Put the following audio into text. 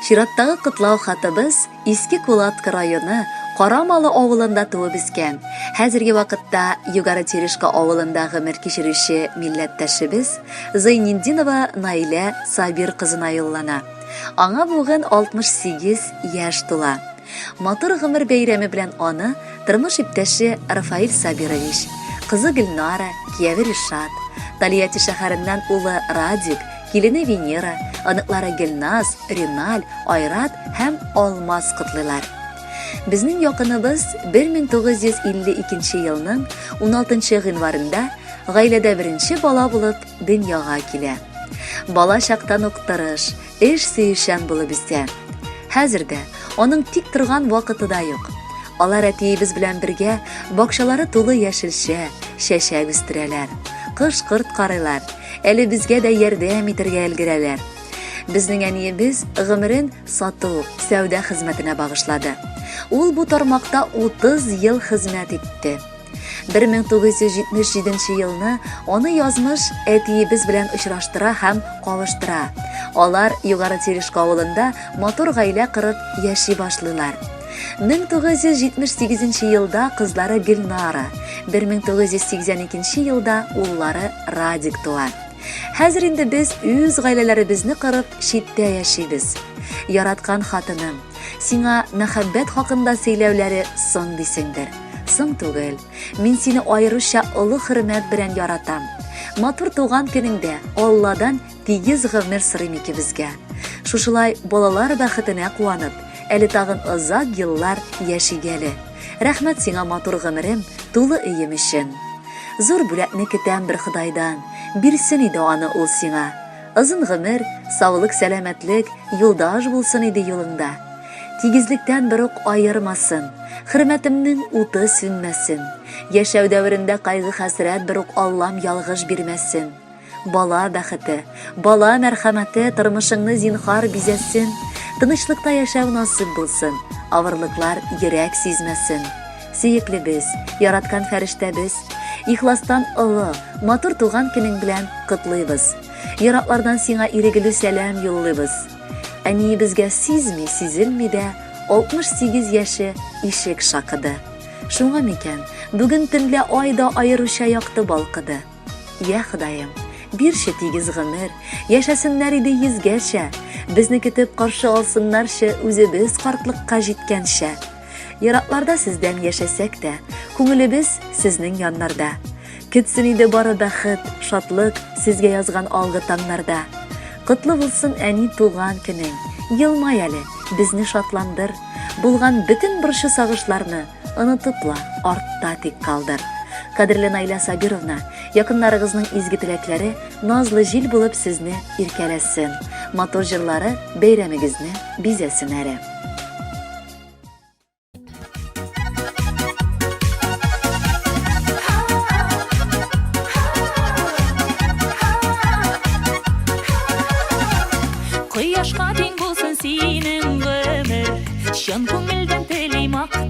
Чираттагы котлау хатыбыз Иске Кулатка районы Карамалы авылында туып үскән, хәзерге вакытта Югары Терешка авылында гомер кичерүче милләттәшебез Зайнетдинова Наилә Сабир кызына юллана. Аңа бүген 68 яшь тула. Матур гомер бәйрәме белән аны тормыш иптәше Рафаэль Сабирович, кызы Гөлнара, кияве Ришат, Тольятти шәһәреннән улы Радик, килене Венера, оныклары Гөлназ, Риналь, Айрат һәм Алмаз котлыйлар. Безнең якыныбыз 1952 елның 16 гыйнварында гаиләдә беренче бала булып дөньяга килә. Бала чактан ук тырыш, эш сөючән булып үсә. Хәзер дә аның тик торган вакыты да юк. Алар әтиебез белән бергә бакчалары тулы яшелчә, чәчәк үстерәләр. Кош-корт карыйлар. Әле безгә дә ярдәм итәргә өлгерәләр. Безнең әниебез гомерен сату, сәүдә хезмәтенә багышлады. Ул бу тармакта 30 ел хезмәт итте. 1977 елны аны язмыш әтиебез белән очраштыра һәм кавыштыра. Алар Югары Терешка авылында матур гаилә корып яши башлыйлар. 1978 елда кызлары Гөлнара, 1982 елда уллары Радик туа. Хәзер инде без үз гаиләләребезне корып читтә яшибез. Яраткан хатыным, сиңа мәхәббәт хакында сөйләүләре соң дисеңдер. Соң түгел. Мин сине аеруча олы хөрмәт белән яратам. Матур туган көнеңдә Алладан тигез гомер сорыйм икебезгә. Шушылай балалар бәхетенә куанып, әле тагын озак еллар яшик әле. Рәхмәт сиңа матур гомерем, тулы өем өчен. Зур бүләкне көтәм бер Ходайдан, бирсен иде аны ул сиңа. Озын гомер, саулык-сәламәтлек юлдаш булсын иде юлыңда. Тигезлектән берүк аермасын, хөрмәтемнең уты сүнмәсен. Яшәү дәверендә кайгы-хәсрәт берүк Аллам ялгыш бирмәсен. Бала бәхете, бала мәрхәмәте тормышыңны зинһар бизәсен, тынычлыкта яшәү насыйп булсын, авырлыклар йөрәк сизмәсен. Сөеклебез, яраткан фәрештәбез, ихластан олы, матур туган көнең белән котлыйбыз. Ераклардан сиңа ирегеле сәлам юллыйбыз. Әниебезгә сизми, сизелми дә 68 яше ишек шакыды. Шуңа микән, бүген төнлә ай да аеруча якты балкыды. Йә Ходаем, бирче тигез гомер, яшәсеннәр иде йөзгәчә, безне көтеп каршы алсыннарчы үзебез картлыкка җиткәнчә. Еракларда сездән яшәсәк тә, күңелебез сезнең яннарда. Көтсен иде бары бәхет, шатлык сезгә язган алгы таңнарда. Котлы булсын әни туган көнең, елмай әле, безне шатландыр. Булган бөтен борчу-сагышларны онытып ла, артта тик калдыр. Кадерле Наилә Сабировна, якыннарыгызның изге теләкләре назлы җил булып сезне иркәләсен, матур җырлары бәйрәмегезне бизәсен әле. Кояшка тиң булсын синең гомер, Чын күңелдән телим ак.